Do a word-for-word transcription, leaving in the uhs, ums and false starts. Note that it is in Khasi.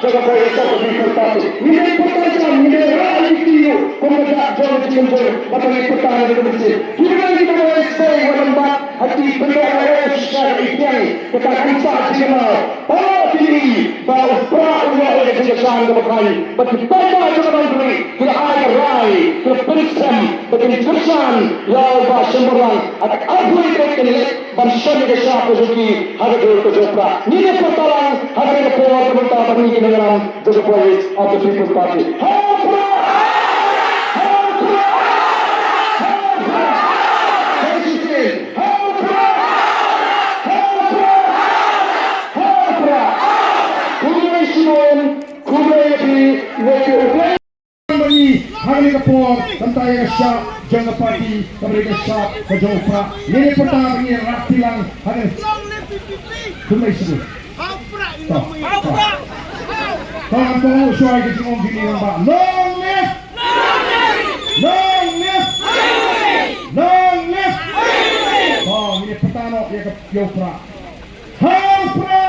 Ka voice of the people party. Ngi dei pyrta jam, ngi dei rah ïa ki ïa u. Kum ka dak jong ka jingim jong, bad ngi pyrta na ka mynsiem. Ki dei ki voice sei wa lem bad ha ki pynlong wa ïa u shisha ka ïing. Kata kan sa jingim. Pala ki ni ba u Prah u ïoh ïa ka jingkyrshan kaba khraw. Bad ki paidbah jong ka Nongkri ki la ai ka rai, ki la pynskhem ba kin kyrshan ïa u Bah Shembarlang. At arphew tarik kin leit ban shon ïa ka shap ka jong ki ha ka dur ka jong u Prah. Ngin ïa pyrta lang ha kane ka por ka mynta ba ngi ki nongïalam jong ka Voice of the People Party. Ha u Prah! Ha u Prah! Ha u Prah! Thank you, Steve. Ha u Prah! Ha u Prah! Ha u Prah! Khublei shibun, khublei ïa phi, ïa phi, khublei. Ba ngi ha kane ka por, khamtam ïa ka shap jong ka party, khamtam ïa ka shap ka jong u Prah. Ngin ïa pyrta ba ngi ïa rah tilang ha kane. Khublei shibun. To, to. To, ngam tip shuwa ïa ka jingong jong ngi rangbah. Long live! Long live! Long live! To, ngin ïa pyrta noh ïa ka, ïa u Prah. Ha u Prah!